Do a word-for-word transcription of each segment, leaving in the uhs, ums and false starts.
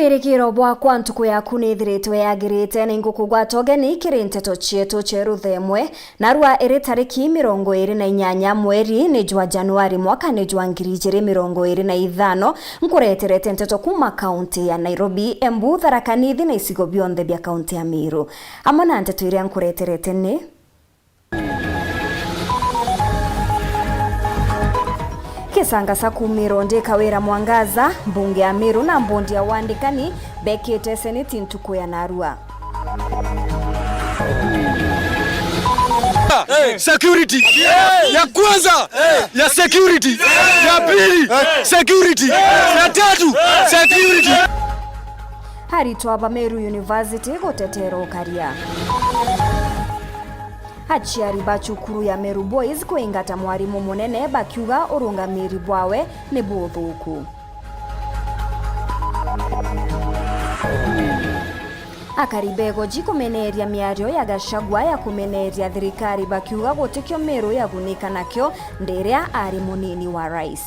Irigiro bwakwa ntuku yaku ni ithiritwe yagirite, ni ngukugwata ugeni kiri nteto cietu cia ruthemwe. Narua iri tariki mirongo iri na inyanya mweri ni jwa Januari mwaka ni jwa ngiri ijiri mirongo iri na ithano, nkureterete nteto kuma kaunti ya Nairobi, Embu, Tharaka Nithi na icigo bionthe bia kaunti ya Meru. Amwe na nteto iria nkureterete ni: Kisanga sa kumiro ndi Kawira Mwangaza, mbunge ya Meru na mbondi ya wandikani bekite seneti ntuku ya narua. Security. Ya kwanza. Ya security. Ya pili. Security. Ya tatu. Security. Aritwa ba Meru University gutetera ukaria. Aciari ba cukuru ya Meru Boys kwingata mwarimu munene bakiuga urungamiri bwawe ni buthuku. Akari begoji kumeneria miario ya Gachagua ya kumeneria thirikari bakiuga gutikio Meru yagunika nakio ndiria ari munini wa rais.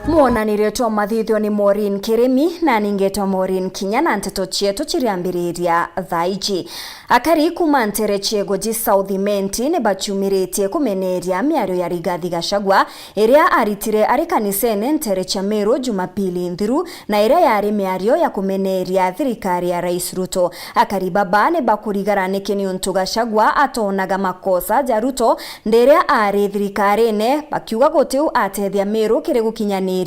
Mwonanirio twa mathithio ni Maureen Kirimi, na ningetwa Maureen Kinya, na nteto cietu ciriambiriria thaa iji. Akari kuma ntere cia Igoji South Imenti ni baciumiritie kumeneria miario ya Rigathi Gachagua iria aritire ari kanisene ntere cia Meru Jumapili nthiru, na iria yari miario ya kumeneria thirikari ya Rais Ruto. Akari baba ni bakurigara niki niuntu Gachagua atonaga makosa ja Ruto ndiria ari thirikarine, bakiuga gutiu atethia Meru kiri gukinyaniria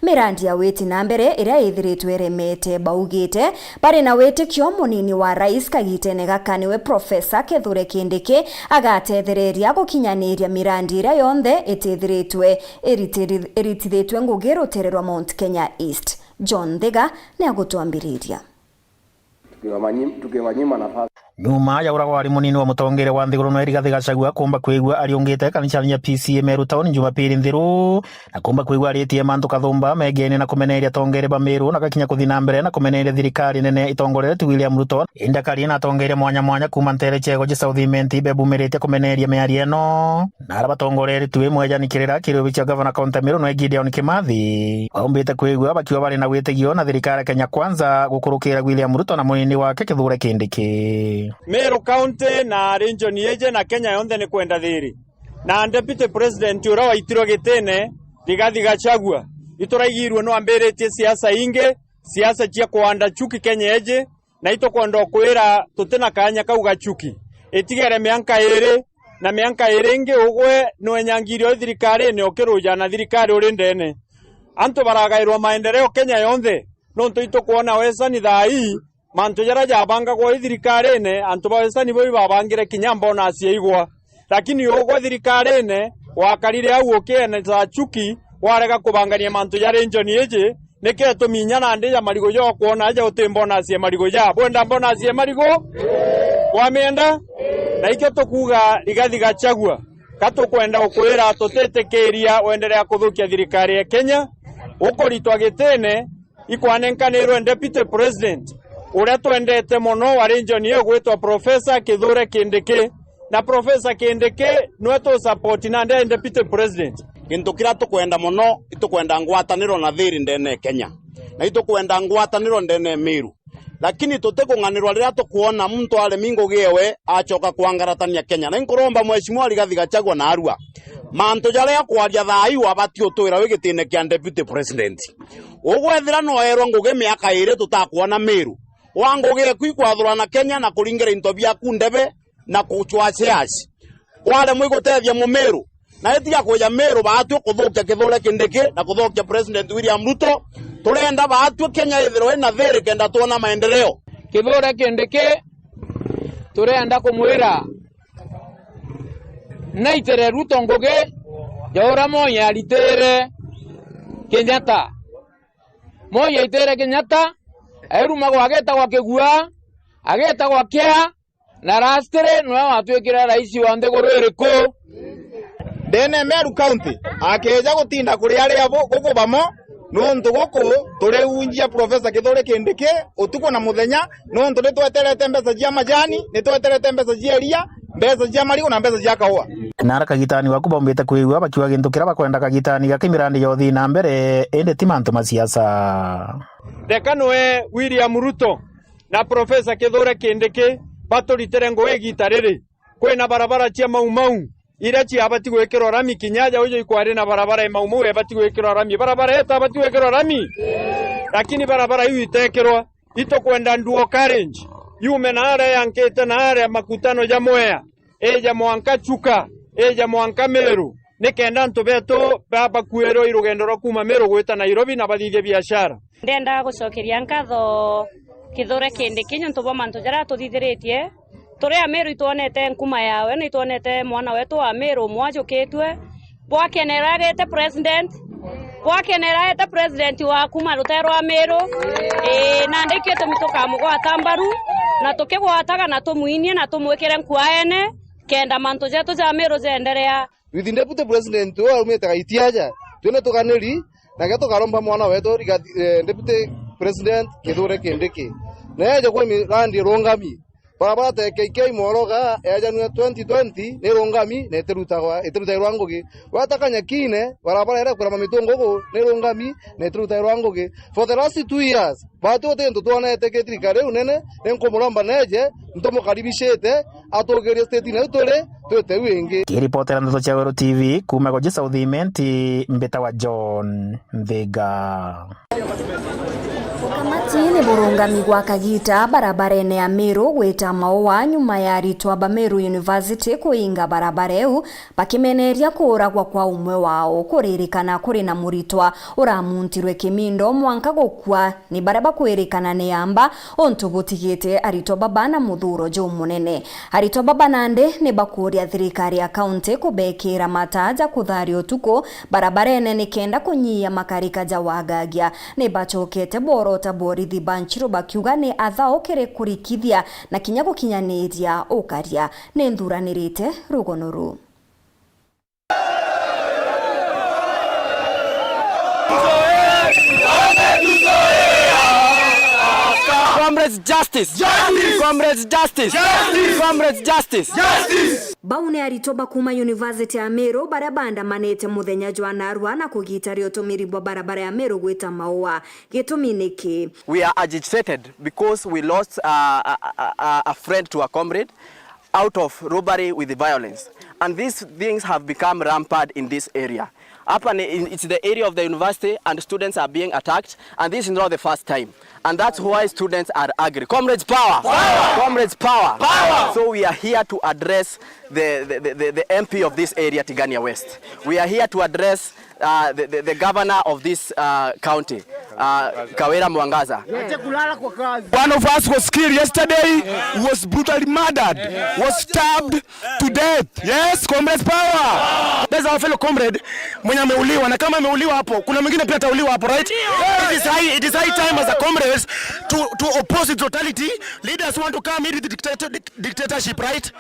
mirandi ya witi na mbere iria ithiritwe iremete. Baugite bari na witikio munini wa rais kagitene gaka niwe Profesa Kithure Kindiki agatethereria gukinyaniria mirandi iria yonthe itithiritwe iritiri-, iritithitwe ngugi rutere rwa Mount Kenya East. John Thiga ni agutwambiriria. Tukiwanyim-, tukiwanyima nafasi. Nyuma ya uragwa ari munini wa mutongeria wa nthiguru nwe Rigathi Gachagua kumba kwigua ariungite kanisani ya P C A Meru Town Jumapili nthiru, na kumba kwigua aritie mantu kathumba megene na kumeneria atongeria ba Meru, na gakinya kuthi na mbere na kumeneria thirikari nene itongoreretwe William Ruto. Indi akari na atongeria mwanya mwanya kuma ntere cia Igoji South Imenti bebumiritie kumeneria miario ino. Na aria batongoreretue mwejani kirira kiri obici ya gavana kaunti ya Meru nwe Gideon Kimathi, baumbite kwigua bakiuga bari na witigio na thirikari ya Kenya Kwanza gukurukira William Ruto na munini wake Kithure Kindiki. Meru County na region iji na Kenya yonthe ni kwenda thiri. Na Deputy President uria waitirwe gitine, Rigathi Gachagua, ituraigirue nwambiritie siasa ingi, siasa cia kuanda chuki Kenya iji, na itukwenda ukwira tutina kanya kau ga chuki. Itigere mianka iri, na mianka iri ingi ugwe nwenyangirio i thirikarine ukiruja na thirikari uri ndene. Antu baragairwa maendeleo Kenya yonthe, nontu itukwona wesani thaa ii, mantu jaria jabangagwa i thirikarine, antu ba wesani bau ibabangire kinya bonus ya igwa. Lakini ugwe thirikarine, wakarire au ukieneza chuki, warega kubangania mantu ja region iji, niki itumi inya nandi ja marigu ja ukwona aja uti bonus ya marigu ja? Bwenda bonus ya marigu? Bwamienda? Na ikio tukuuga Rigathi Gachagua, ka tukwenda ukwira tutitikiria wenderea kuthukia thirikari ya Kenya, ukuritwa gitine, ikwanenkanirwe Deputy President uria twendete mono wa region iyo gwitwa Professor Kithure Kindiki. Na Professor Kindiki nwe tu support nandi e Deputy President. Gintu kiria tukwenda mono, itukwenda ngwataniro na thiri ndene ya Kenya. Na itukwenda ngwataniro ndene ya Meru. Lakini tutikung'anirwa riria tukwona muntu aremi ngugi ewe acoka kwangaratania Kenya. Na inkuromba Mheshimiwa Rigathi Gachagua narua, mantu jaria akwaria thaa ii wabati utwira wi gitine kia Deputy President. Ugwethira noerwa ngugi miaka iri tutakwona Meru, wa ngugi eku ikwathurana Kenya na kuringira into biaku ndebe na kucwa shares. Waremwa igutethia Mumiru, na itiga kwija Miru baatue kuthukia Kithure Kindiki na kuthukia President William Ruto. Turenda baatue Kenya ithirwe ina thiri kenda twona maendeleo. Kithure Kindiki turenda kumwira naitere Ruto ngugi ja uria Moi aritire Kenyatta. Moi aitire Kenyatta, airumagwa agetagwa Kigua, agetagwa Kea, na lastly nwe watwikire rais wa nthiguru iriku? Ndene Meru County, akeja gutinda kuri aria bo-, guku bamo, Nontu guku turiunjia Professor Kithure Kindiki utuku na muthenya, nontu ni tweterete mbeca cia majani, ni tweterete mbeca cia iria, mbeca cia marigu na mbeca cia kaua. Na ara kagitani gaku baumbite kwigua bakiuga gintu kiria bakwenda kagitani gake mirandi ya uthii na mbere, indi ti mantu ma siasa. Reka nwe William Ruto na Professor Kithure Kindiki baturitire ngugi igita riri. Kwina barabara cia Mau Mau iria ciabati gwikirwa rami, kinya aja uju ikwari na barabara ya Mau Mau ebati gwikirwa rami. Barabara itabati gwikirwa rami, lakini barabara iu itekirwa, itukwenda nduo carriage yume na aria yankite na aria makutano ja Mwea, ija mwanka Chuka, ija mwanka Meru, nikenda antu betu ba-, bakuirwe i rugendo rwa kuuma Meru gwita Nairobi na bathithie biashara. Ndenda gucokeria nkatho Kithure Kindiki niuntu bwa mantu jaria atuthithiritie. Turi Amiru itwonete nkuma yawe, na itwonete mwana wetu wa Amiru umwe ajukitue. Bwakenera agete president, bwakenera agete president wa kuma rutere rwa Amiru. Ii, nandi ikio gitumi tukamugwata mbaru, na tukigwataga na tumwinie na tumwikire nkuaene, kenda mantu jetu ja Amiru jenderea. With deputy president uyu aumite Gaiti aja, twina tuganiri, nake tukaromba mwana wetu Rigathi, eh, deputy president Kithure Kindiki. Na eje kwi mirandi irungami. Barabara ta K K Moroga yajanue twenty twenty ni irungami na itirutagwa, itirutairwa ngugi. Weta Kanyakine, barabara iria kurama mitungugu ni irungami na itirutairwa ngugi. For the last two years, Bati guti gintu twonete ki thirikari iu nene, ni nkumuromba neje, ntumukaribishite, atugirie state-ini iu turi, twite iu ingi. Kiripotera Ndeto cia Weru T V, kuuma Goji South Imenti, mbitawa John Nthiga. Ukamati ni burungami gwa kagita barabarene ya Meru gwita Maua, nyuma ya aritwa ba Meru University kuinga barabara iu, bakimeneria kuuragwa kwa umwe wao. Kuririkana kuri na muritwa uramuntirwe kimindo mwanka gukua ni baria bakwirikana ni amba, untu butigite aritwa baba na muthuro jumunene. Aritwa baba nandi ni bakuria thirikari ya kaunti kubekira mataa ja kutharia utuku barabarene nikenda kunyia makarika ja wagagia. Ni bacokete bworota borithi ba Nchiru bakiuga ni athao kiri kurikithia na kinya gukinyaniria ukaria. Ni nthuranirite rugono ruu. Comrades, justice! Justice! Comrades, justice! Justice! Comrades, justice! Justice! Bau ni aritwa ba kuuma University ya Meru baria baandamanite muthenya jwa narua na kugitaria utumiri bwa barabara ya Meru gwita Maua. Gitumi niki? We are agitated because we lost, uh, a, a, a, a friend to a comrade out of robbery with violence. And these things have become rampant in this area. Hapa ni, in, it's the area of the university and students are being attacked, and this is not the first time. And that's why students are angry. Comrades, power! Power! Comrades, power! Power! So we are here to address the, the, the, the, the M P of this area, Tigania West. We are here to address uh, the, the, the governor of this, uh, county, uh, Kawira Mwangaza. Ache kulala kwa kazi. One of us was killed yesterday, was brutally murdered, was stabbed to death. Yes, comrades, power. That's our fellow comrade mwenye ameuliwa, na kama ameuliwa hapo, kuna mwingine pia atauliwa hapo, right? It is high, it is high time as a comrades to, to oppose the brutality. Leaders want to come in with dictator-, dictatorship, right?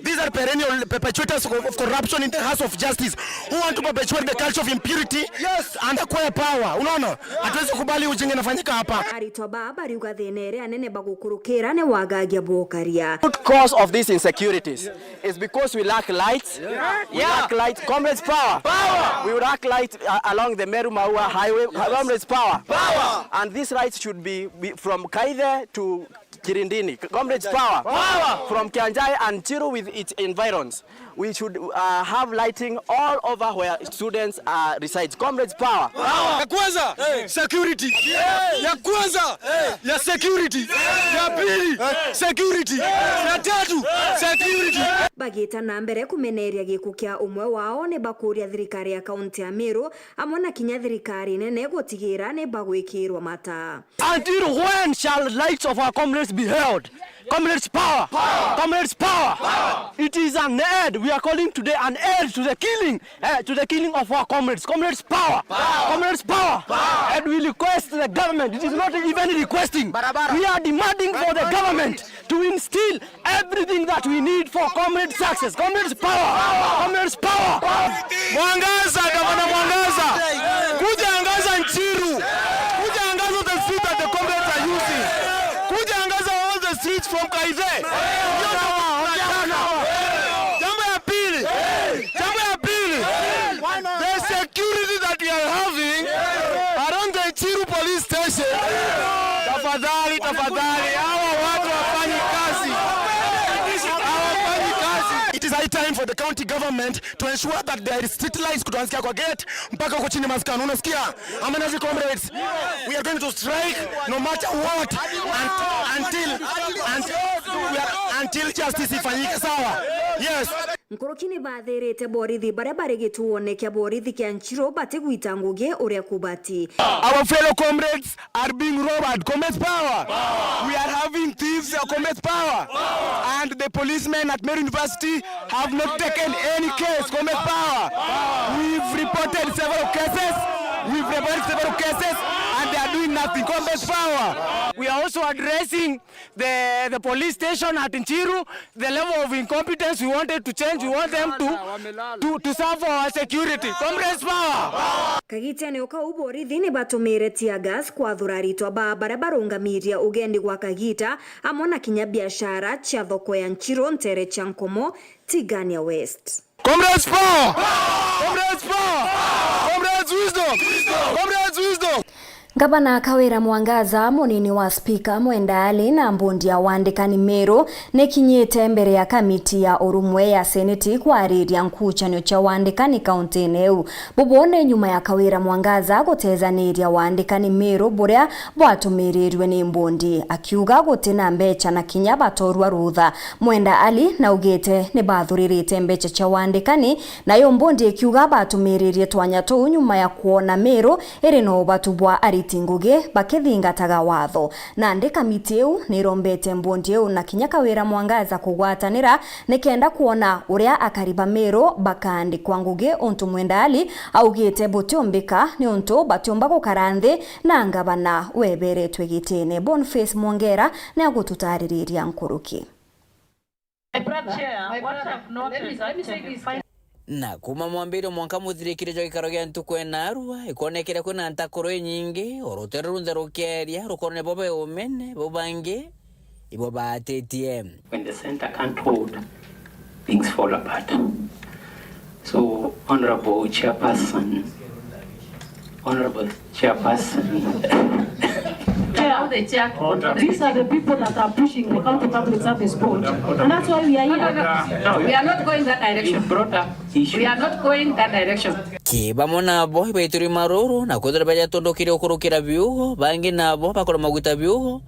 These are perennial perpetuators of, of corruption in the house of justice, who want to perpetuate the culture of impunity, yes, and acquire power. Unaona? Hatuwezi kubali ujinga inafanyika hapa. Aritwa baa bariuga thina iria nene bagukurukira ni wagagia bwa ukaria. Root cause of these insecurities is because we lack lights. We lack light. Comrades, power. Power. We lack light, uh, along the Meru Maua Highway. Comrades, power. Power. And these lights should be, be from Kaithe to Kirindini. Comrades, power. Power. From Kianjai and Nchiru with its environs, we should, uh, have lighting all over where students, uh, resides. Comrades, power. Power. Ya kwanza, security. Ya kwanza, ya security. Ya pili, security. Ya tatu, security. Bagita na mbere kumeneria gikuo kia umwe wao, ni bakuria thirikari ya kaunti ya Meru amwe na kinya thirikari nene gutigira ni bagwikirwa mata. Until when shall lights of our comrades be held? Comrades, power! Power! Comrades, power! Power! It is an end. We are calling today an end to the killing, eh, to the killing of our comrades. Comrades, power! Power! Comrades, power! Power! And we request the government. It is not even requesting. Barabara. We are demanding for the government to instill everything that we need for comrade success. Comrades, power! Comrades, power! Mwangaza, Gavana Mwangaza, kuja angaza Nchiru. Mkaithe. Jambo ya pili. Jambo ya pili. The security that we are having around the Njiru police station. Tafadhali, tafadhali, hawa watu wafanyi kazi. Hawafanyi kazi. It is high time for the county government to ensure that there is street lights kutoka kwa gate mpaka huko chini maskani. Unasikia? Amanazi comrades, we are going to strike no matter what un-, until, until, we are, until justice ifanyike, sawa? Yes. Nkuruki ni bathirite borithi baria bari gituone kia borithi kia Njiru batigwita ngugi uria kubati. Our fellow comrades are being robbed. Comrades power. We are having thieves, uh, comrades power. And the policemen at Meru University have not taken any case. Comrades power. We've reported several cases. We've reported several cases, and they are doing nothing. Comrades power. We are also addressing the, the police station at Njiru, the level of incompetence we wanted to change, we want them to, to, to serve our security. Comrades power! Kagitene o kau, borithi ni batumire tear gas kwathura aritwa ba baria barungamirie ugeni gwa kagita, amwe na kinya biashara cia thoko ya Njiru ntere cia Nkomo, Tigania West. Comrades power! Comrades power! Comrades wisdom! Comrades wisdom! Ngavana Kawira Mwangaza, munini wa spika Mwenda Ali na mbondi ya wandikani Meru nikinyite mbere ya kamiti ya urumwe ya seneti kwariria nkuchanio cha wandikani kauntini iu. Bubu ni nyuma ya Kawira Mwangaza gutethaniria wandikani Meru buria bwatumirirwe ni mbondi, akiuga guti na mbecha na kinya batorua rutha. Mwenda Ali naugite ni bathuririte mbecha cha wandikani, nayo mbondi ikiuga batumiririe twanya tuu nyuma ya kwona Meru iri na ubatu bwa ariti ngugi bakithingataga watho. Nandi kamiti iu nirombete mbondi iu na kinya Kawira Mwangaza kugwatanira nikenda kwona uria akari ba Meru bakaandikwa ngugi, untu Mwenda Ali augite butiombika niuntu batiumba gukara nthi na ngavana weberetwe gitine. Boniface Mwongera ni agututaririria nkuruki. My brother, Chair, my what brother, I've noticed let me, let me say this. Na kuma mwambirio mwanka muthirikire jwa gikaro gia ntuku ena arua, ikonekere kwina ntakuro inyingi, o rutere runthe rukeria, rukorone bo be umene, bo bangi, ibo baatitie. When the center can't hold, things fall apart. So, Honorable Chairperson, Honorable Chairperson. Chair, the chair. Order. These are the people that are pushing the County Public Service Board. And that's why we are here. No, no, no. We are not going that direction. You brought up issues. We are not going that direction. Ki bamwe nabo ibaituri maruru na kwithira bajatundukirie gukurukira biugo, bangi nabo bakora maguta biugo,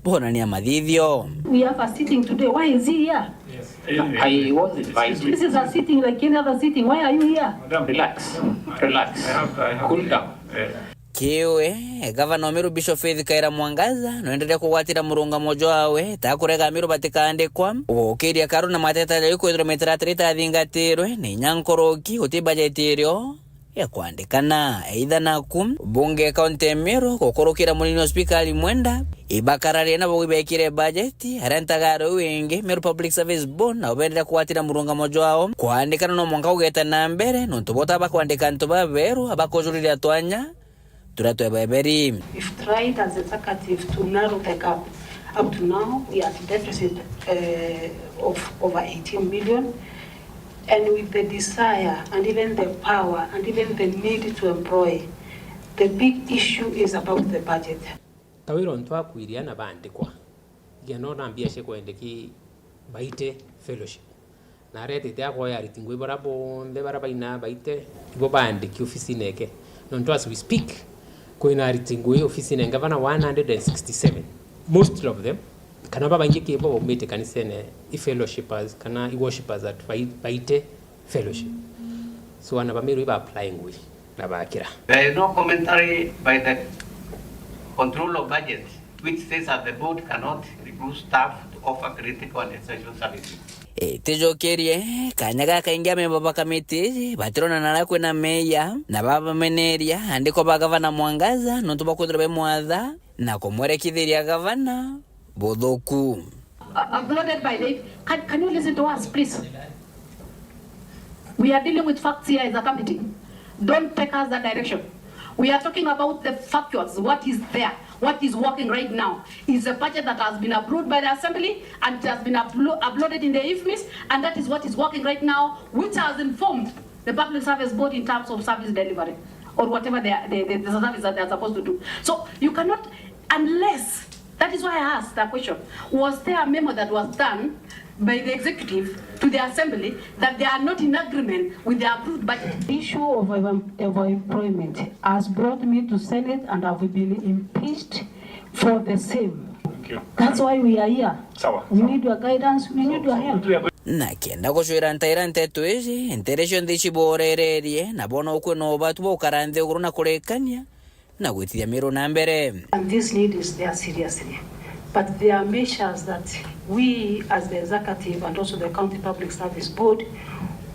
bonania mathithio. We have a sitting today. Why is he here? Yes. I was invited. This is a sitting like any other sitting. Why are you here? Madam, relax. Relax. I have, I have, cool down. Eh. Kiwe, gavana wa Meru Bishop Faith Kaira Mwangaza, noenderea kugwatira murungamo jwawe, ta kurega Meru batikaandikwa, gukiria karu na mateta jau kwithirwa mitaratara itathingatirwe, ni inya nkuruki guti bajeti irio ya kwandikana. Either naku, bunge ya kaunti ya Meru, gukurukira munini wa spika Ali Mwenda, ibakararie nabo ibekire bajeti, aria ntagaro iu ingi, Meru Public Service Board, nabo bendere kugwatira murungamo jwao. Kwandikana no mwanka ugete na mbere, nontu bota bakwandika antu baberu, abakujuriria twanya, turia twebeberi. We've tried as executive to narrow the gap. Up to now, we are at deficit, eh, of over eighteen million. And with the desire and even the power and even the need to employ, the big issue is about the budget. Kawira ontu akwirie na bandikwa, igia no na mbia cia kwendeki baite fellowship. Na aretete akwoya ariti ngui bara bonthe bara baina baite, ibo bandiki ofisine eke. Nontu as we speak, kwina ariti ngui ofisine ngavana one hundred and sixty-seven. Most of them, kana babaingi kibo baumite kanisene, i fellowshippers, kana i worshippers at bai-, baite fellowship. So, ana ba Meru iba apply ngui na bakira. There is no commentary by the control of budget which says that the board cannot recruit staff to offer critical and essential services. Itijukirie, kanya gakaingi amemba ba kamiti iji batirona nara kwina meya na babameneria andiko ba gavana Mwangaza nontu bwa kwithirwa bemwatha na kumwerekithiria gavana buthuku. Uh, uploaded by Dave. Can, can you listen to us, please? We are dealing with facts here as a committee. Don't take us that direction. We are talking about the factuals, what is there. What is working right now is a budget that has been approved by the assembly and it has been uplo-, uploaded in the IFMIS, and that is what is working right now, which has informed the Public Service Board in terms of service delivery or whatever they are, the, the, the service that they are supposed to do. So you cannot, unless, that is why I asked that question, was there a memo that was done by the executive to the assembly that they are not in agreement with the approved budget? The issue of, of employment has brought me to Senate and have been impeached for the same. Thank you. That's why we are here. Sawa, we sawa. Need your guidance, we need your help. Na kenda gucwira ntaira nteto iji, ntere cionthe ici borererie, na bona ukwe no batu bukara nthiguru na kurikania, na gwitithia Meru na mbere. And this need is there seriously. But there are measures that we, as the executive and also the County Public Service Board,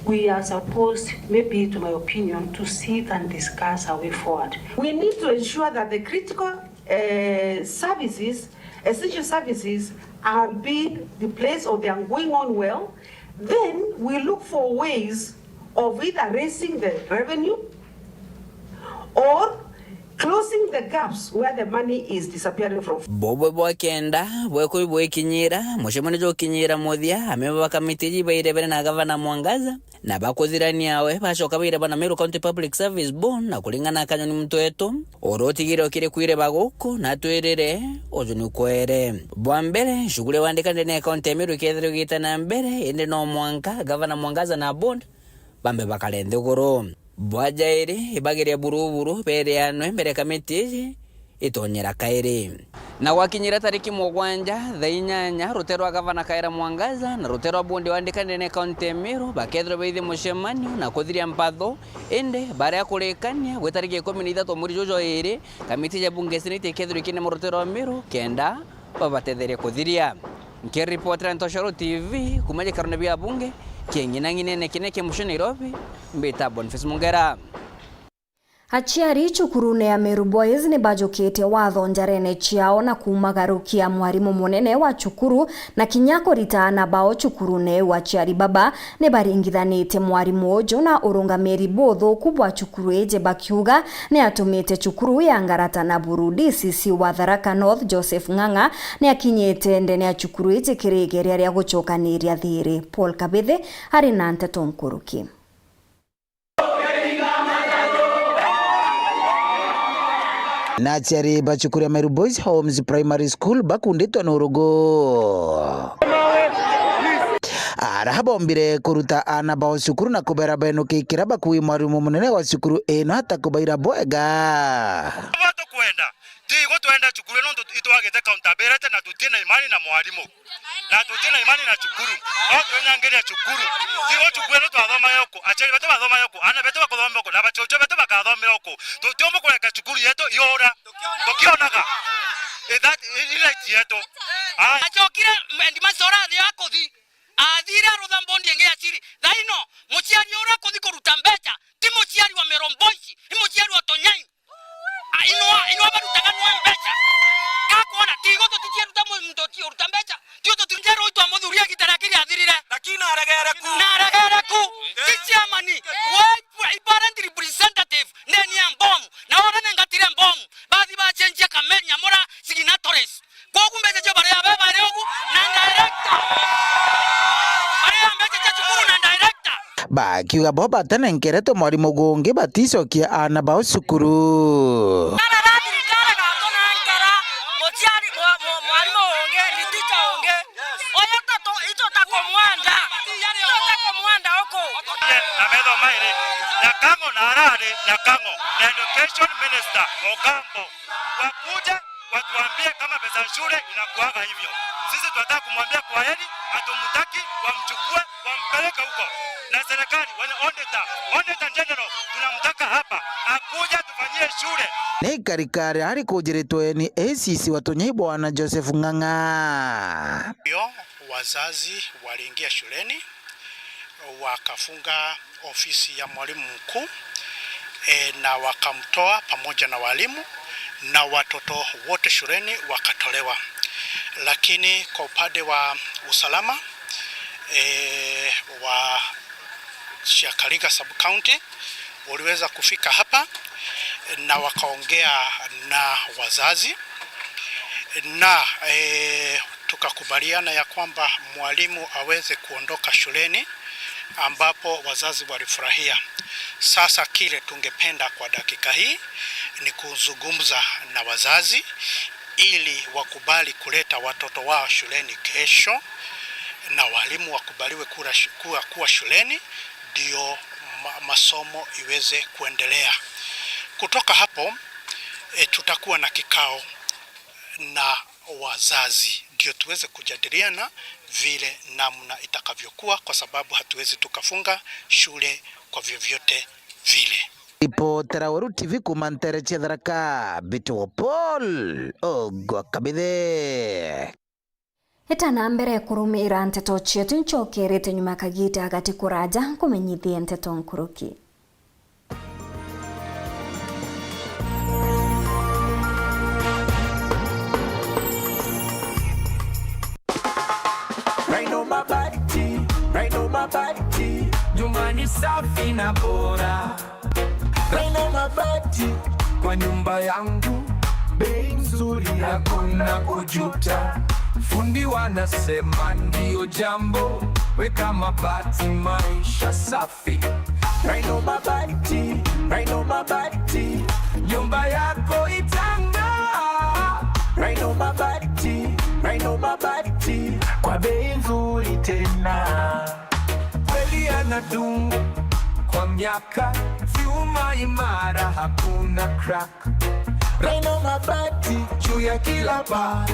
we are supposed, maybe to my opinion, to sit and discuss a way forward. We need to ensure that the critical, uh, services, essential services, are being replaced or they are going on well. Then we look for ways of either raising the revenue or closing the gaps where the money is disappearing from. Bubwe bwa kenda bwekwi bwikinyira, mucemanio jukinyira muthia, amemba ba kamiti iji bairebere na Gavana Mwangaza, na bakuthirania we bacoka baireba na Meru County Public Service Board, na kuringana na Kanyoni Mtwetu, uria utigire ukiri kwireba guku, na atwirire uju ni kwere. Bwa mbere, shughuli ya wandika ndene ya kaunti ya Meru ikethirwa igita na mbere, indi no mwanka Gavana Mwangaza na board bambe bakare nthiguru. Bwa jairi, ibagiria buruburu bereanwe mbere kamiti iji itonyera kairi. Na gwakinyira tariki mugwanja, thaa inyanya, rute rwa Gavana Kaira Mwangaza na rute rwa bondi wandika ndene kaunti ya Meru bakethirwa baithi mucemanio na kuthiria mpatho, indi baria kurikania gwi tariki ikumi na ithatu mweri juju iri, kamiti ja bunge Senate ikethirwa ikinema rute rwa Meru kenda babatetherie kuthiria. Nkiripotera Ntoshoro T V kuma gikarone bia bunge kia ng'inang'inene kinene kia mucii Nairobi, mbita Boniface Mungera. Aciari cukurune ya Meru Boys ni bajukite watho njarene ciao na kumagarukia mwarimu munene wa cukuru na kinya kurita aana bao cukurune iu. Aciari baba ni baringithanitie mwarimu uju na urungamiri buthuku bwa cukuru iji, bakiuga ni atumite cukuru ya ngarata na buru. D C C wa Tharaka North, Joseph Ng'ang'a, ni akinyite ndene ya cukuru iji kiri igeria ria gucokaniria thiiri. Paul Kabithi ari na nteto nkuruki. Na aciari ba cukuru ya Meru Boys Homes Primary School bakunditwe ni urugu. Ara bombire kuruta aana bao cukuru na kubera benuki kiria bakuugi mwarimu munene wa cukuru ino atakubaira bwega. Tukwenda. Ti igo twenda cukuru ino nontu itwagite counter berete na tutina imani na mwarimu. Na tutina imani na cukuru. No twenyangiria cukuru. Ti igo cukuru ino twathoma yoko. Aciari betu bathoma yoko. Aana betu bakuthoma yoko. Na bacucu betu bakathomera yoko. Tutiumba kureka cukuru yetu iura. Tukionaga. Is that i-, i right yetu? Ai. Acokire headmaster urathi akuthi. Athire arutha mbondi ingi ya ciri. Thaino, muciari uria akuthi kuruta mbeca, ti muciari wa Meru Boys, ni muciari wa Tonyai. A, inwa, inwa barutaga nwa mbeca. Kakwona, ti igo tuticiaruta mu-, muntu uciuruta mbeca. Tio tutinjerwo itwa muthuri agitara kiri athirire. Lakini naregere ku. Naregere ku. Eh. Ti chairman. Eh. Why, why parent representative? Neni ya mbomu. Na wona nengatire mbomu. Bathi bacenjia kamenya mura signatories. Kogu mbeca cio baria be bari ugu na director. Baria mbeca cia cukuru na director. Bakiuga bo batanenkeretwe mwarimu gungi baticokia aana bao cukuru. Kana ba thirikari gatunenkera muciari, mwa-, mwa-, mwarimu ungi, ni teacher ungi. Uyu tatu-, itu takumwenda. Itu takumwenda uku. Na metho mairi, Nyakang'o na arari Nyakang'o, na education minister Ogambo. Wakuje watuambie kama pesa ya shule inakuaga hivyo. Sisi tunataka kumwambia kwa heri, hatumtaki, wamchukue, wampeleke huko. Na serikali, wenye auditor, auditor general, tunamtaka hapa, akuje atufanyie shule. Ni karikari ari kujiritwe ni A C C wa Tonyai Bwana Joseph Ng'ang'a. Ndio wazazi waliingia shuleni, wakafunga ofisi ya mwalimu mkuu, e, na wakamtoa pamoja na walimu na watoto wote shuleni wakatolewa. Lakini kwa upande wa usalama, e, wa Siakalega Sub-County waliweza kufika hapa na wakaongea na wazazi. Na, eh, tukakubaliana ya kwamba mwalimu aweze kuondoka shuleni, ambapo wazazi walifurahia. Sasa kile tungependa kwa dakika hii ni kuzungumza na wazazi ili wakubali kuleta watoto wao shuleni kesho, na walimu wakubaliwe kura sh-, kuwa, kuwa shuleni, ndio ma-, masomo iweze kuendelea. Kutoka hapo, eh, tutakuwa na kikao na wazazi, ndio tuweze kujadiliana vile namna itakavyokuwa, kwa sababu hatuwezi tukafunga shule kwa vyovyote vile. Ripotera Weru T V kuuma nteere cia Tharaka, Mbitagwa Paul Ogwa Kabithe. Itana mbere kurumira nteto cietu, ncokerete nyuma kagiita gati kuraja nkumenyithie nteto nkuruki. Rhino Mabati, Rhino Mabati, nyumba ni safi na bora. Rhino Mabati, kwa nyumba yangu, bei nzuri, hakuna kujuta. Fundi wanasema ndio jambo, weka mabati, maisha safi. Rhino Mabati, Rhino Mabati, nyumba yako itang'aa. Rhino Mabati, Rhino Mabati, kwa bei nzuri tena. Kweli yanadumu kwa miaka, vyuma imara, hakuna crack. Rhino Mabati juu ya kila paa,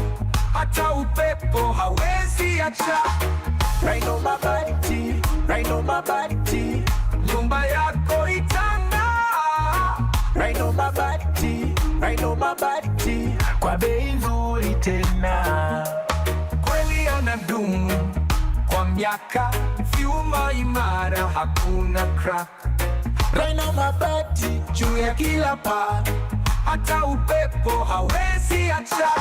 hata upepo hawezi acha. Rhino Mabati, Rhino Mabati, nyumba yako itang'aa. Rhino Mabati, Rhino Mabati, kwa bei nzuri tena. Kweli yanadumu kwa miaka, vyuma imara, hakuna crack. Rhino Mabati juu ya kila paa, hata upepo hawezi acha.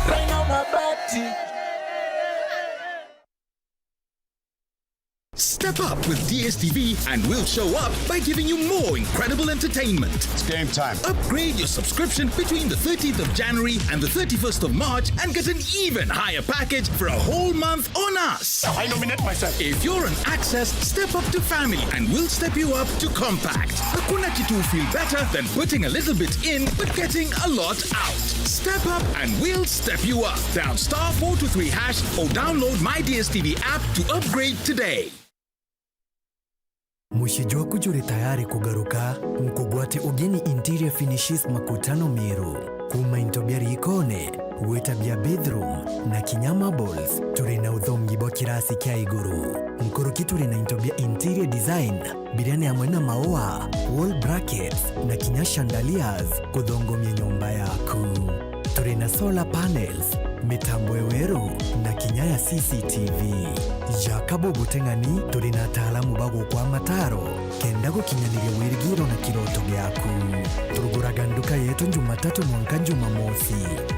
Rhino Mabati. Step up with D S T V and we'll show up by giving you more incredible entertainment. It's game time. Upgrade your subscription between the thirteenth of January and the thirty-first of March and get an even higher package for a whole month on us. I nominate myself. If you're on Access, step up to Family and we'll step you up to Compact. Hakuna kitu feel better than putting a little bit in but getting a lot out. Step up and we'll step you up. Dial star four two three hash or download My D S T V app to upgrade today. Mucii jwaku juri tayari kugaruka? Nkugwate ugeni Interior Finishes Makutano Meru. Kuuma into bia riikone, gwita bia bathroom, na kinya marbles, turi na uthongi bwa kirasi kia iguru. Nkuruki turi na into bia interior design, biria ni amwe na maua, wall brackets, na kinya chandeliers kuthongomia nyomba yaku. Turi na solar panels, mitambo ya weru, na kinya ya C C T V. Ja kabu buteng'ani, turi na ataalamu ba gukwa mataro kenda gukinyaniria wirigiro na kiroto giaku. Tuguraga nduka yetu Jumatatu mwanka Jumamosi.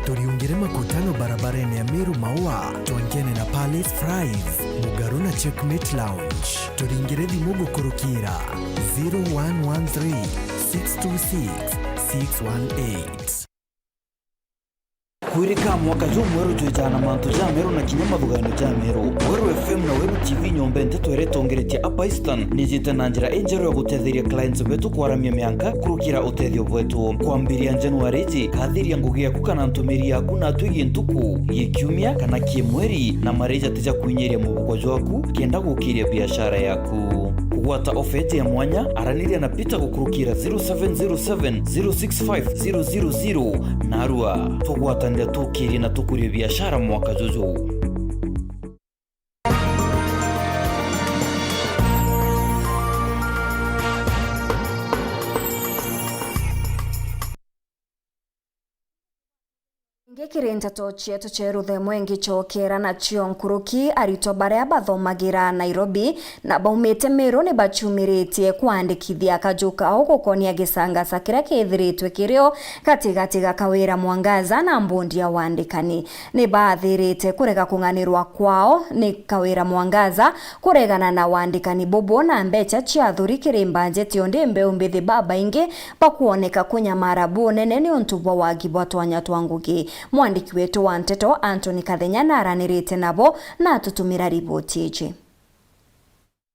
Turiungire Makutano barabarene ya Meru Maua, twankene na Palace Fries, mugaru na Checkmate Lounge. Turingire thimu gukurukira zero one one three, six two six, six one eight. Kwirika mwaka jumweru twijaga na mantu jameru na kinya mathugano jameru. Weru F M na Weru T V nyomba nteto iria itongeretie hapa Eastern nijite na njira injeru ya gutetheria clients betu kwaramia mianka kurukira utethio bwetu. Kwambiria January iji, kathiria ngugi yaku kana ntumiri yaku na atwigie ntuku, gikiumia kana kimweri, na maria jatija kwinyiria mubuko jwaku kenda gukiria biashara yaku. Kugwata ofa iji ya mwanya, araniria na Peter gukurukira zero seven zero seven, zero six five, zero zero zero. Narua, tugwatanire tukirie na tukurie biashara mwaka juju. Ngi kiri nteto cietu cia ruthemwe ngicokera nacio nkuruki, aritwa baria bathomagira Nairobi na baumite Meru ni bacumiritie kwandikithia kaju kao gukonia gisangasa kiria kithiritwe kirio gatigati ga Kawira Mwangaza na mbondi ya wandikani. Ni baathirite kurega kung'anirwa kwao ni Kawira Mwangaza kuregana na wandikani bubu na mbecha cia athuri kiri mbanjeti, undi mbeu mbithi babaingi bakwoneka kunyamara bunene niuntu bwa wagi bwa twanya twa ngugi. Mwandiki wetu wa nteto Anthony Kathenya naranirite nabo na atutumira riboti iji.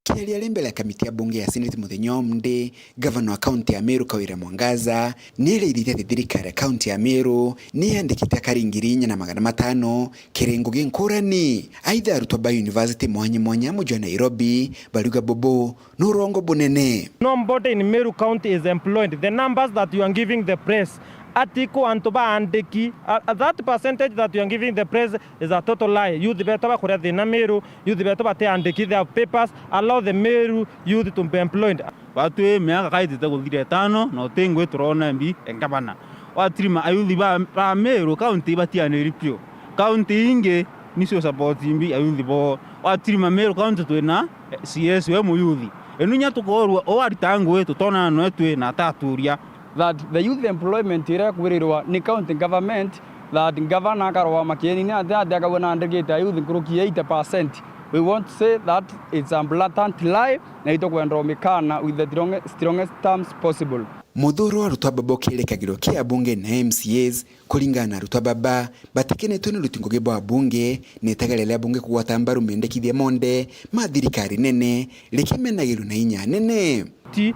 Akiaria ari mbere ya kamiti ya bunge ya Senate muthenya o Monday, gavana wa kaunti ya Meru Kawira Mwangaza ni erire ati thirikari ya kaunti ya Meru ni yandikite akari ngiri inya na magana matano kiri ngugi nkurani. Aitha arutwa ba university mwanya mwanya muji wa Nairobi bariuga bubu ni urongo bunene. Nobody in Meru County is employed. The numbers that you are giving the press, ati ko antu baandiki, uh, that percentage that you are giving the press is a total lie. Youth betu bakuria thina Meru, youth betu batiandiki their papers, allow the Meru youth to be employed. Batwi miaka kaitite kuthira itano, na uti ngui turona mbi e ngavana. Watirima ayuthi ba, ba Meru County batianiri piu. County ingi nicio support mbi ayuthi bo. Watirima Meru County twina C S we muyuthi. Enu nya tukorua o arita ngui tutona no etwi na ataturia. That the youth employment iria kwirirwa ni county government, that governor akarwa makieni ni ati ati akauga na ndegete ayuthi nkuruki ya eighty percent. We want to say that it's a blatant lie, na itukwenda umikana with the strong-, strongest terms possible. Muthuro wa arutwa baba ukirikagirwo ki abunge na M C As. Kuringana na arutwa baba, batikenetwe ni uruti ngugi bwa abunge na itegere ria abunge kugwata mbaru mendekithia monthe ma thirikari nene, rikimenagirwa na inya nene. Ti,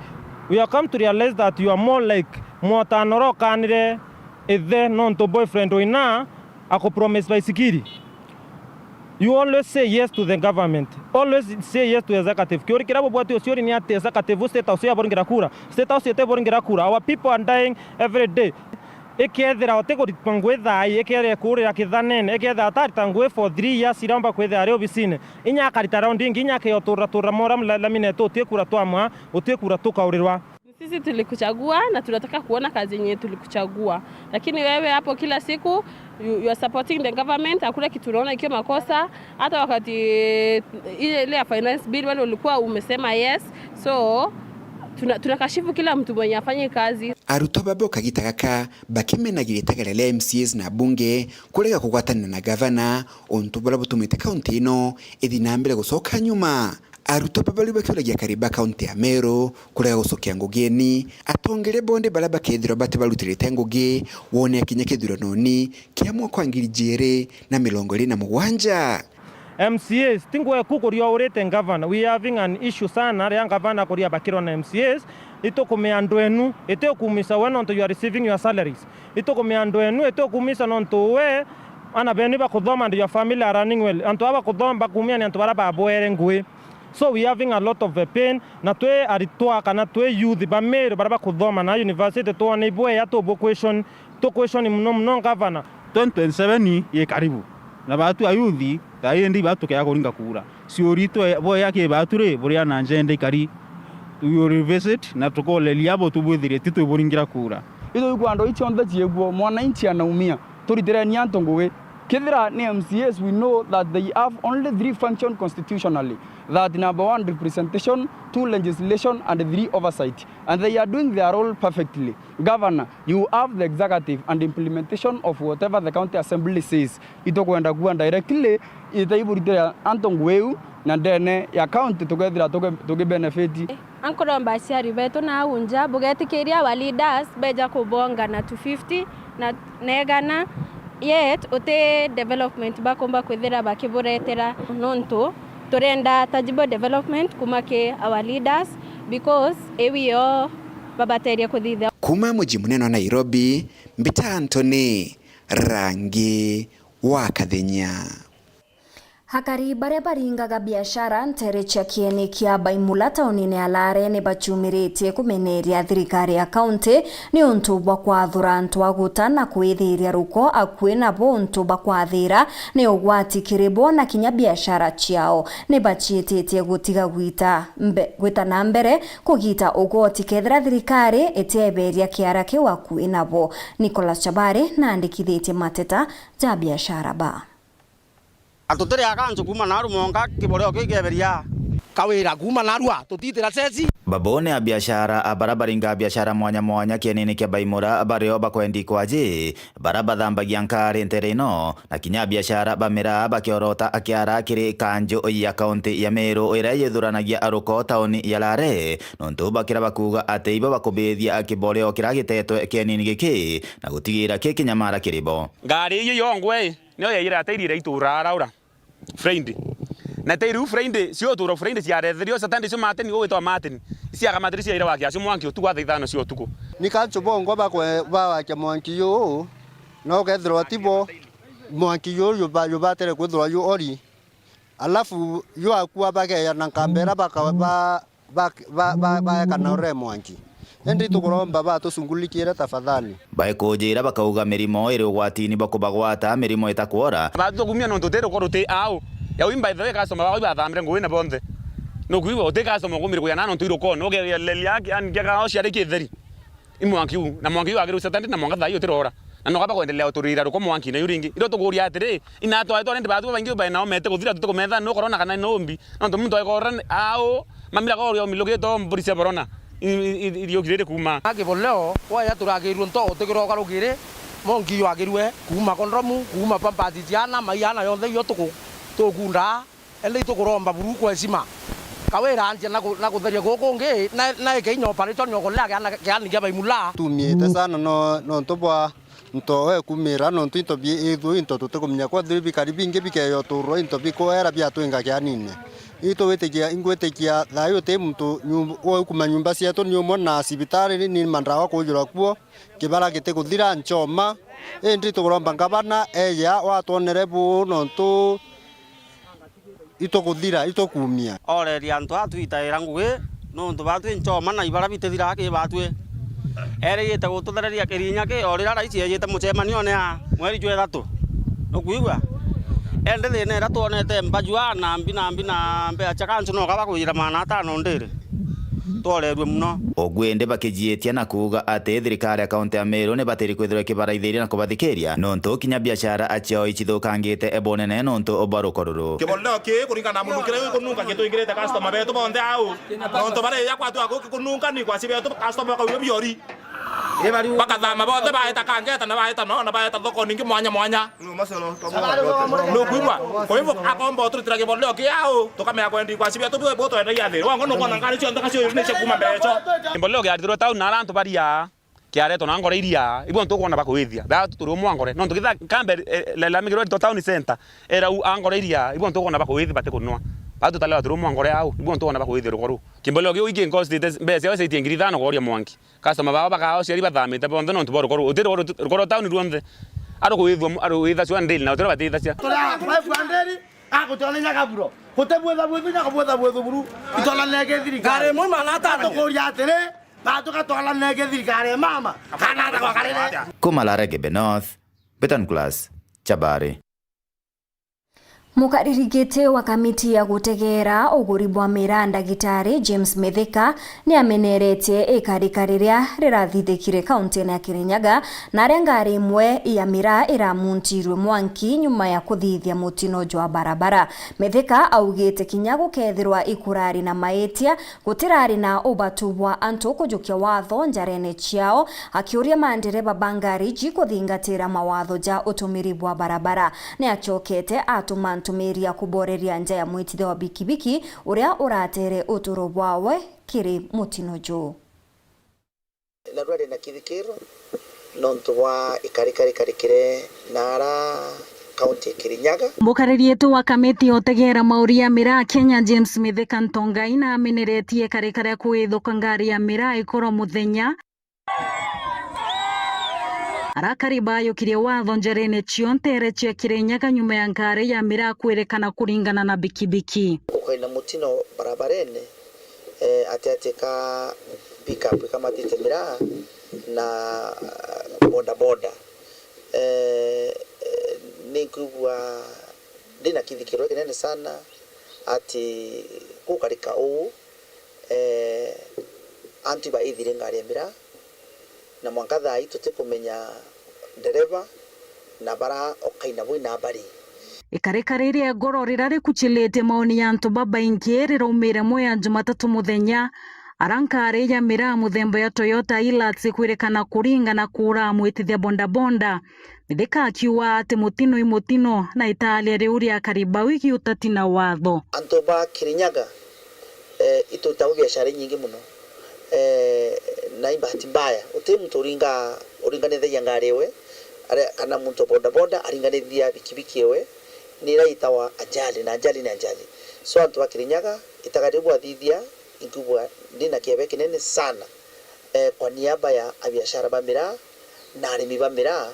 we have come to realize that you are more like mwatano uria ukanire ithe nontu boyfriend wina akupromise baisikiri. You always say yes to the government. Always say yes to executive. Kiuri kiria bubwati uciuri ni ati executive state house yaburingira kura. State house itiburingira kura. Our people are dying every day. Ikethira uti kurita ngui thaai, ikethira ikurira kithanene, ikethira atarita ngui for three years iromba kwithira ari obisine. Inya akarita round ingi, inya akeotura tura mora laminate uti kura twamwa, uti kura tukaurirwa. Sisi tulikuchagua na tunataka kuona kazi yenye tulikuchagua. Lakini wewe hapo kila siku, you, you are supporting the government, hakuna kitu unaona ikiwa makosa. Hata wakati, eh, ile, ile ya finance bill, wewe ulikuwa umesema yes. So, tuna-, tunakashifu kila mtu mwenye afanyi kazi. Arutwa baba o kagita gaka bakimenagira itegere ria M C As na abunge kurega kugwatanira na gavana, untu buria butumite kaunti ino ithi na mbere gucoka nyuma. Arutwa baba riu bakiuragia akari ba kaunti ya Meru kurega gucokia ngugi eni, atongeria bonthe baria bakethirwa bati barutirite ngugi wone akinya kithuranoni kia mwaka wa ngiri ijiri na mirongo iri na mugwanja. M C As, ti ngweku kuria urite ngavana. We are having an issue sana ria ngavana kuria bakirwa na M C As. Itukumia andu enu, itiukumisa we nontu you are receiving your salaries. Itukumia andu enu, itiukumisa nontu we, ana benu bakuthoma and your family are running well. Antu aba bakuthoma bakumia ni antu baria babwere ngui. So we having a lot of a pain, na twi aritwa kana twi youth ba Meru baria bakuthoma na university, twone ibwea tu bu question, tu question muno muno ngavana. Twenty twenty-seven i karibu, na batu ayuthi thaa ii ndi batukea kuringa kura. Ciuri twe boya ki batu ri, buria na njende ikari. We will revisit na tukoleria abo tubwithirie ti twiburingira kura. Ithu ikwa ndo icionthe ciegwo, mwananchi anaumia. Turitireni antu ngugi. Kethira ni M C As, we know that they have only three function constitutionally, that number one, representation, two, legislation, and three, oversight. And they are doing their role perfectly. Governor, you have the executive and implementation of whatever the county assembly says. Itukwenda kuwa directly, itaiburitira antu ngugi iu, na ndene ya county tukethira tuki-, tukibenefit. Ankuromba aciari betu na au nja, bugetikiria our leaders beja kubonga na two fifty na, na igana, yet uti development bakumba kwithira bakiburetera, nontu turenda tangible development kuma ki our leaders, because iwi o babaterie kuthithia. Kuma muji munene wa Nairobi, mbita Anthony Rangi wa Kathenya. Akari baria baringaga biashara nteere cia kieni kia Baimula taunine ya Lare ni bacumiritie kumeneria thirikari ya kaunti ni untu bwa kwathura antu a guta na kwithiria ruko akui nabo untu bwa kwathira ni ugwati kiri bo na kinya biashara ciao. Ni baciititie gutiga gwita mbe-, gwita na mbere kugita ugoti kethira thirikari itieberia kiara kiu akui nabo. Nicholas Chabari naandikithitie mateta ja biashara ba. Atutiri akancu kuuma naru monka kiborio kiu kieberia. Kawira kuuma narua tutitira ceci. Babone a biashara a bara baringa biashara mwanya mwanya kienini kia Baimura bario bakwendi kwaji, bara bathambagia nkari ntere ino, na kinya biashara ba miraa bakiorota kiara kiri kanju ya kaunti ya Meru iria yithuranagia aruko tauni ya Lare, nontu bakira bakuuga ati ibo bakubithia kiborio kiria gitetwe kienini giki na gutigira ki kinyamara kiri bo. Ngari iyo yongwe niyo yaiyire atairi iria ituuraga Laura Friday. Na tairi u Friday, cio utuura Friday ciaretherio, Saturday cio Martin, ugwitwa Martin. Ciakamatire ciaire wakia cio mwanki utuku thaa ithano cia utuku. Ni kancu bongwa bakwe-, bawakia mwanki juu, no ukethirwa ti bo, mwanki juu juba-, jubatere kwithirwa ju ori. Alafu ju akua bakeya na nkambera baka-, ba-, ba-, ba-, ba-, baeka na ure mwanki. Indi tukuromba batucungulikire tafadhali. Baikujira bakauga mirimo iri ugwatini bwa kubagwata mirimo itakwora. Batukumia nontu tiri ruko ruti au. Yau, by the way, customer bao ibathambire ngugi na bonthe. Nukwigua uti customer ukumire kuya na nontu iruko, nugeria lelia yani kia kao ciari kitheri. I mwanki u, na mwanki u agirwe Saturday na mwanka thaa ii utirora. Na no kaba kwendelea uturira ruko mwanki na yu ringi. Iro tukuria atiri, ina atwa atwa ndi batu baingi bae nao mete kuthira tukumetha no korona kana no mbi. Nontu muntu aikora au, mamira korio milugito mburi cia borona. I, i, i, iriukirire kuuma. Akiboleo, waya turagirwe nto utigira ugarukire, mwanki yu agirwe, kuuma kondomu, kuuma pampers ciana, mai ana yonthe iyo tuku-, tukunda. Indi itukuromba buru kwa heshima. Kawira anjia na ku-, na kutheria guku kungi, na, na eke inya operation ya ukulea kiana, kiani kia Baimula. Tumiite sana no, nontu bwa nto we kumira, nontu into bi-, ithu into tutikumenya kwa thiri bikari bingi bikeya uturwa into bikwera biatwinga kianine. Itu witikia, ingwitikia thayu uti muntu nyum-, ukuma nyumba cietu ni umwe na cibitari ni mandawa kujura kuo, kibara gitikuthira nchoma. Indi tukuromba ngavana eja watwonere buu nontu itukuthira, itukuumia. Oreria antu aa twitaira ngugi, nontu baatwi nchoma na ibara bitithiraga ki baatwi. Erigite gututhereria kirinya ki, o riria raisi eejite mucemanione a mweri jwa ithatu. Nukwigua? Indi thina iria twonete mbaju aa na mbi na mbi na mbea cia kancu no kaba kwijira magana atano ndiri. Tworerue muno. Ugwende bakijiitia na kuuga ati thirikari ya kaunti ya Meru ni batiri kwithirwa ikibaraithiria na kubathikiria, nontu kinya biashara acio icithukangite bunene nontu bwa ruko ruru. Kiboleo kii kuringana na mundu kiria gikununka gitwingirite customer betu bonthe au. Nontu baria kwatu aku gikununka ni kwaci betu customer bakauga biori. Bakathama bonthe baeta Kangeta na baeta no na baeta thoko ningi mwanya mwanya. Nukwigua? Kwa hivyo akomba uturutira kiboleo kiao tukamea kwendi kwa cibia tu bwe botwendagia thiri. Wango nukwona ngari cionthe kacio ni cia kuma mbeco. Kiboleo kiaritirwe town na ara antu baria kiaretwo na ngore iria ibo ntukwona bakwithia. Ba turi umwe ngore. Nontu kitha kambe, eh, la, la migiro to town center. Era u angore iria ibo ntukwona bakwithia batikunwa. Ba tutalewa turi umwe ngore au ibo ntukwona bakwithia rukoru. Kiboleo kiu iki ngostite mbeca cio citie ngiri ithano goria mwanki. Customer bao bakaa uciari bathamite bonthe nontu bwa ruko ruu. Uti ruko, ruko rwa town ruonthe. Arukwithua, arukwithacua ndili na utira batithacia. Turi a five hundred, agutwara inya kaburo. Gutibwitha bwithu inya kubwitha bwithu buru. Itwara nege thirikari. Ngari imwe magana atano. Tukuria atiri, na tugatwara nege thirikari mama. Kana ata kwa karere. Kuma Larege Be North, Betan Class, Chabari. Mukariri giti wa kamiti ya gutegeera uguri bwa miraa, Ndagitari James Mithika, ni ameneretie ikarika riria rirathithikire kauntine ya Kirinyaga, na aria ngari imwe ya miraa iramuntirwe mwanki nyuma ya kuthithia mutino jwa barabara. Mithika augite kinya gukethirwa ikurari na maitia, gutirari na ubatu bwa antu kujukia watho njarene ciao, akiuria mandereba ba ngari ji kuthingatira mawatho ja utumiri bwa barabara. Ni acokete atuma ntumiri ya kuboreria nja ya mwitithia wa bikibiki uria uratere uturo bwawe kiri mutino juu. Na rwari na kithikiro nontu bwa ikarika rikarikire na ara kaunti ya Kirinyaga. Mukariritu wa kamiti ya utegeera mauri ya miraa Kenya, James Mithika Ntongai, na ameneretie ikarika ria kwithuka ngari ya miraa ikorwa muthenya. Arakari baayukirie watho njerene cionthe cia Kirinyaga nyuma ya ngari ya miraa kwirikana kuringana na bikibiki. Ukaina mutino barabarene, eh, ati ati ka pickup ikamatite miraa na bodaboda. Eh, eh, ninkwigua ndina kithikiro kinene sana ati gukarika uu, eh, antu ibaithire ngari ya miraa, na mwanka thaa ii tutikumenya ndereba na bara ukaina bui na bari. Ikarika riria ngoro riria rikuchilite maoni ya antu babaingi riraumire mwe ya Jumatatu muthenya, ara ngari ya miraa muthemba ya Toyota Hilux kwirikana kuringa na kuura mwitithia bodaboda. Mithika akiuga ati mutino i mutino na itaaria riu ria akari bau igiutati na watho. Antu ba Kirinyaga, eh, itwitagwa biashara inyingi muno, eh, na i bahati mbaya uti muntu uringa uringanithagia ngari ewe, aria, kana muntu wa bodaboda aringanithia bikibiki ewe, ni iraitagwa ajali, na ajali ni ajali. So antu ba Kirinyaga, itaka riu bwathithia, inkwigua ndina kiebe kinene sana, eh, kwa niaba ya abiashara ba miraa na arimi ba miraa,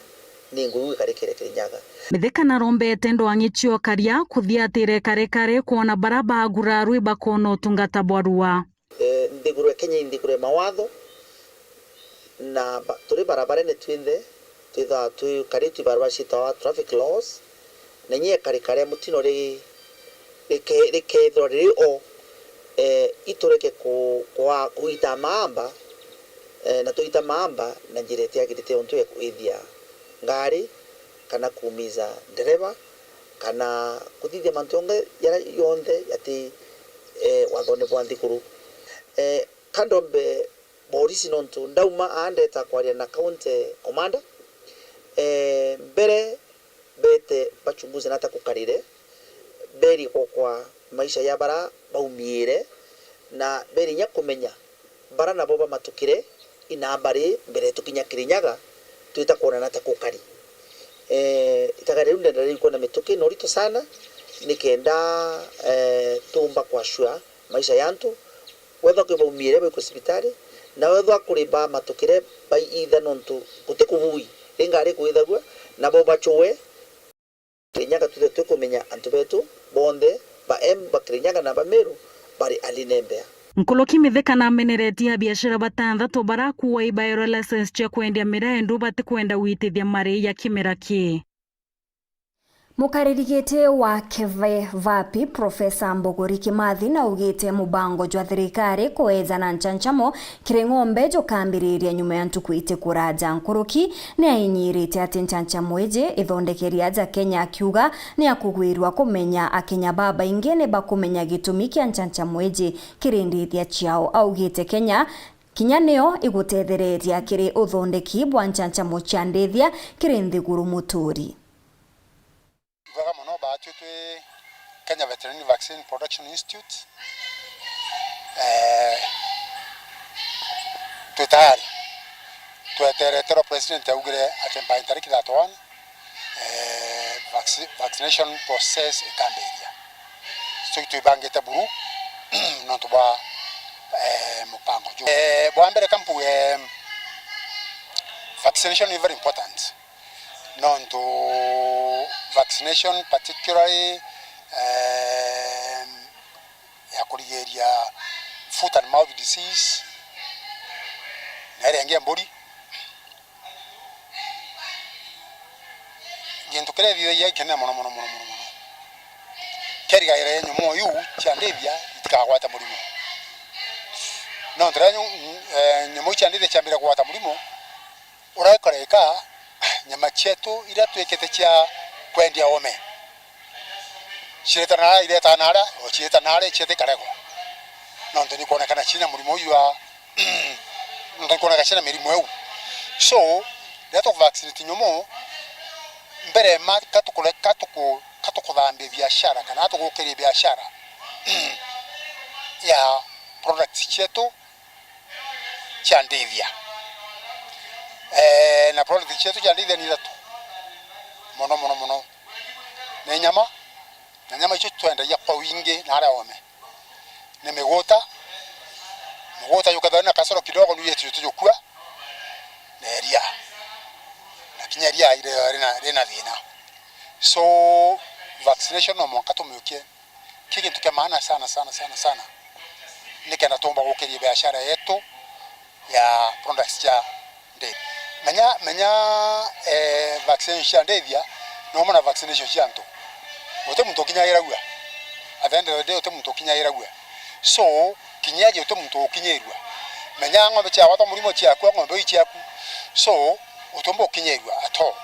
ni ngugi ikarikire Kirinyaga. Mithika narombete ndwang'i cia ukaria kuthiatira ikarekare kwona bara bagurarwi bakona utungata bwa rua. Eh, nthiguru ya Kenya i nthiguru ya mawatho, na ba-, turi barabarene twinthe, twithawa twikaritwe ibarua ciitagwa traffic laws, na inya ikarika ria mutino ri-, rike-, rikethirwa riri o, eh, itureke ku-, kwa-, kuita maamba, eh, na tuita maamba na njira itiagirite untu ya kuithia ngari, kana kuumiza ndereba, kana kuthithia mantu yonge, yara yonthe yati, eh, wathone bwa nthiguru. Eh, ka ndombe borisi nontu ndauma aa ndeta kwaria na county commander, eh, mbere bete bachunguze nata kukarire, berie kokwa maisha ya bara baumiire, na berie inya kumenya bara nabo bamatukire inaa bari mbere tukinya Kirinyaga, twita kwona nata kukari. Eh, itaka riu ndenda riu kwona mituki na urito sana, nikenda, eh, tumba kwashua maisha ya antu, wethwa kwi baumire baikwe cibitari, na wethwa kuri bamatukire baiitha nontu guti kubui ringari kwithagua, nabo bachue. Kirinyaga twithe twikumenya antu betu bonthe ba Embu, ba Kirinyaga na ba Meru bari alinembea. Nkuruki Mithika nameneretie abiashara batanthatu barakuua ibaerwe license cia kwendia miraa endu batikwenda gwitithia mari ya kimera kii. Mukariri giti wa Kevvapi, Profesa Mbuguri Kimathi, naugite mubango jwa thirikari kweejana nchanchamo kiri ng'ombe jukambiriria nyuma ya ntuku iti kuraja nkuruki. Ni ainyirite ati nchanchamo iji ithondekeri aja Kenya, akiuga ni akugwirua kumenya Akenya babaingi ni bakumenya gitumi kia nchanchamo iji kiri ndithia ciao. Augite Kenya kinya niyo igutethereria kiri uthondeki bwa nchanchamo cia ndithia kiri nthiguru muturi. Ibwega mono, baatwi twi Kenya Veterinary Vaccine Production Institute. Eh, twi tayari. Twetereterwa president augire ati by tariki thirty-one, eh, vacci-, vaccination process ikambiria. So twibangite buru nontu bwa, eh, mupango juu. Eh, bwa mbere kampu, eh, vaccination is very important. Nontu vaccination particularly, ehm, ya kurigiria foot and mouth disease, na iria ingi ya mburi, gintu kiria ithithagia gikinene mono, mono, mono, mono, mono, kerigaira nyomo iu cia ndithia itikagwate murimo. Nontu riria nyo-, eh, nyomo iu cia ndithia ciambire kugwata murimo, uraikora ika nyama cietu iria twikite cia kwendia oome, cireta nara, ireta nara, o cireta nara, cietu ikaregwa. Nontu ni kwonekana cina murimo uyu wa, nontu ni kwoneka cina mirimo iu. So, riria tu vaccinate nyomo, mbere ma, ka tukure-, ka tuku-, ka tukuthambia biashara, kana ka tugukiria biashara ya products cietu, cia ndithia. Eh, na product cietu cia ndithia ni ithatu. Mono, mono, mono. Ni nyama, na nyama icio twendagia kwa wingi na aria oome. Ni miguta, miguta yukethagwa na kasoro kidogo, niu yetu tujukua, na iria. Kinya ria rina, rina thina. So, vaccination no mwanka tumiukie. Ki gintu kia maana sana, sana, sana, sana. Nikenda tuumba gukiria biashara yetu ya products cia ndithia. Menya, menya, eh, vaccination cia ndithia, no mona vaccination cia antu. Guti muntu ukinyairagua. At the end of the day, guti muntu ukinyairagua. So, kinyaji guti muntu ukinyirua. Menya ng'ombe ciagwatwa murimo ciaku, ng'ombe ii ciaku. So, utiumba ukinyirua at all.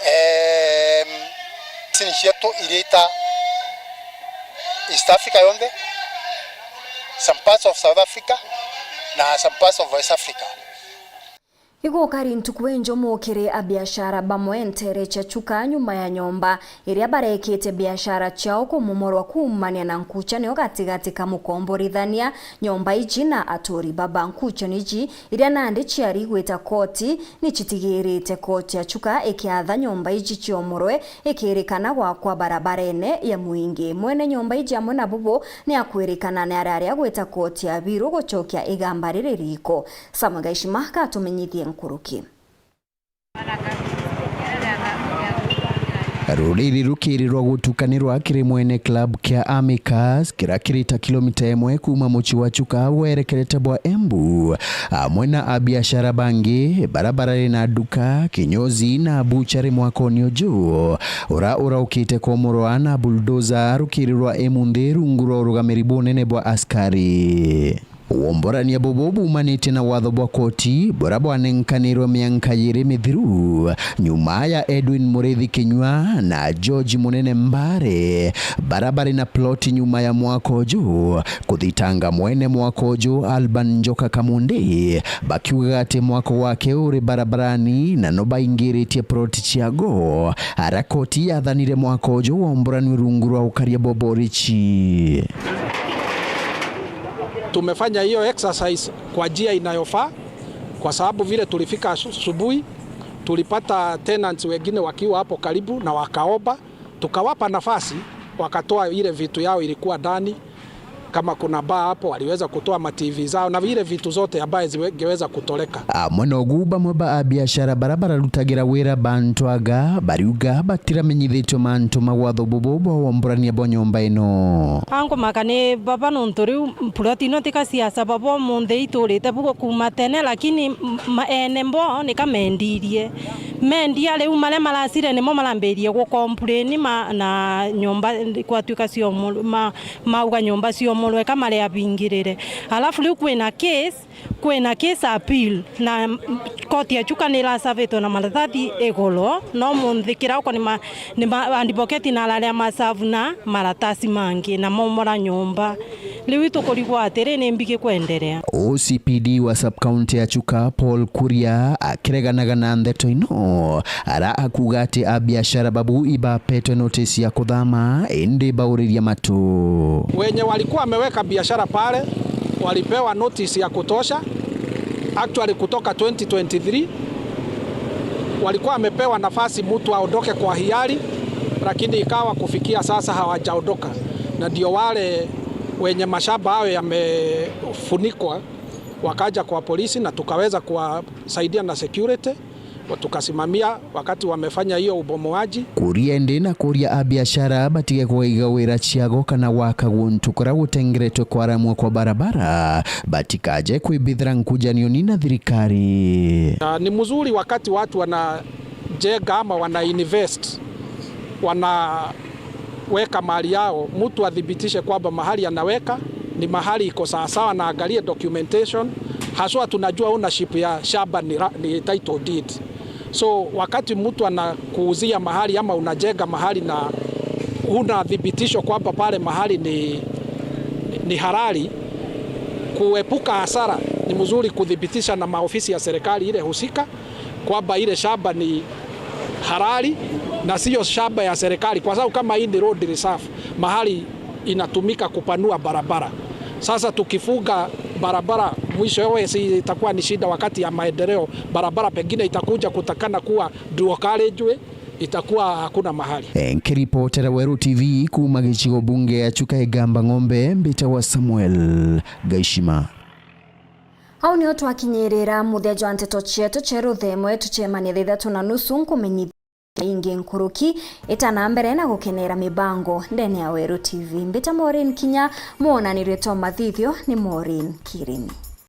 Em, cini cietu iriita East Africa yonthe, some parts of South Africa, na some parts of West Africa. Igukari ntuku injumu kiri abiashara bamwe ntere cia Chuka nyuma ya nyomba iria barekite biashara ciao kumomorwa kuumania na nkuchanio gatigati ka mukomborithania nyomba iji na aturi baba. Nkuchanio iji iria nandi ciari gwita koti, ni citigirite koti ya Chuka ikiatha nyomba iji ciomorwe, ikirikana gwakwa barabarene ya mwingi. Mwene nyomba iji amwe na bubu ni akwirikana ni araria gwita koti ya Biru gucokia igamba riri riko. Samuel Gaishima gatumenyithie nkuruki. Ruriri rukirirwa gutukanirwa kiri mwene club kia Amicus, kiria kiri ta kilomita imwe kuuma mucii wa Chuka werekerete bwa Embu, amwe na abiashara bangi, bara barari na nduka, kinyozi na buchari mwakoni uju, ura uraukite komorwa na bulldozer rukirirwa imunthi rungu rwa urugamiri bunene bwa askari. Womborania bubu buumanitie na watho bwa koti buria bwanenkanirwe mianka yiri mithiru, nyuma ya Edwin Muriithi Kinyua na George Munene Mbare, bara bari na ploti nyuma ya mwako uju, kuthitanga mwene mwako uju Alban Njoka Kamundi, bakiugaga ati mwako wake uri barabarani na no baingiritie ploti ciago, ara koti yathanire mwako uju womboranue rungu rwa ukaria bwa borichi. Tumefanya hiyo exercise kwa njia inayofaa, kwa sababu vile tulifika asu-, asubuhi, tulipata tenants wengine wakiwa hapo karibu na wakaomba, tukawapa nafasi, wakatoa ile vitu yao ilikuwa ndani. Kama kuna bar hapo, waliweza kutoa ma T V zao na vile vitu zote ambaye zingeweza kutoleka. Amwe nogu bamwe ba abiashara bara bararutagira wira bantu aga bariuga batiramenyithitwe mantu ma watho bubu bwa womborania bwa nyomba ino. Ankumaka ni baba nontu riu plot ino ti ka siasa, baba umunthi iturite bugo kuuma tene, lakini m-, ma-, ene mbo ni ka mendirie. Mendia riu maria maracire nimo marambirie gu complain ma, na nyomba kwatuika ciomorwe, ma, mauga nyomba ciomorwe ka mari abingirire. Alafu riu kwina case, kwina case appeal, na koti ya Chuka ni irasavitwe na maratathi igoro, no munthi kira uko ni ma-, ni ma-, advocate na araria masavu na maratasi mangi, na momora nyomba. Riu itukurigwa atiri, ni mbi gikwenderea? O C P D wa sub-county ya Chuka, Paul Kuria, akireganaga na ndeto ino, ara akuuga ati abiashara babu ibapetwe notice ya kuthama, indi bauriria matu. Wenye walikuwa wameweka biashara pale, walipewa notice ya kutosha, actually kutoka twenty twenty-three, walikuwa wamepewa nafasi mtu aondoke kwa hiari, lakini ikawa kufikia sasa hawajaondoka. Na ndio wale wenye mashamba hayo yamefunikwa, wakaja kwa polisi na tukaweza kuwasaidia na security, tukasimamia wakati wamefanya hiyo ubomoaji. Kuria indi na kuria abiashara batige kugaiga wira ciago kana waka guntu kuria gutengeretwe kwaramwa kwa barabara, batikaje kwibithira nkujanioni na thirikari. Ah, ni mzuri wakati watu wanajenga ama wana invest, wana weka mali yao, mtu athibitishe kwamba mahali anaweka ni mahali iko sawasawa, na angalie documentation. Haswa tunajua ownership ya shamba ni ra-, ni title deed. So, wakati mtu anakuuzia mahali ama unajenga mahali na huna thibitisho kwamba pale mahali ni, ni halali, kuepuka hasara, ni mzuri kuthibitisha na maofisi ya serikali ile husika kwamba ile shamba ni halali na sio shamba ya serikali, kwa sababu kama hii ni road reserve, mahali inatumika kupanua barabara. Sasa tukifunga barabara, mwisho wewe si itakuwa ni shida wakati ya maendeleo, barabara pengine itakuja kutakana kuwa dual carriageway, itakuwa hakuna mahali. Nkiripotera Weru T V kuuma gicigo bunge ya Chuka Igamba Ng'ombe, mbitagwa Samuel Gaishima. Au nio twakinyirira muthia jwa nteto cietu cia ruthemwe. Tucemanie thaa ithatu na nusu nkumenyithia ingi nkuruki. Ita na mbere na gukenera mibango ndene ya Weru T V. Mbita Maureen Kinya, mwonanirie twa mathithio ni Maureen Kirini.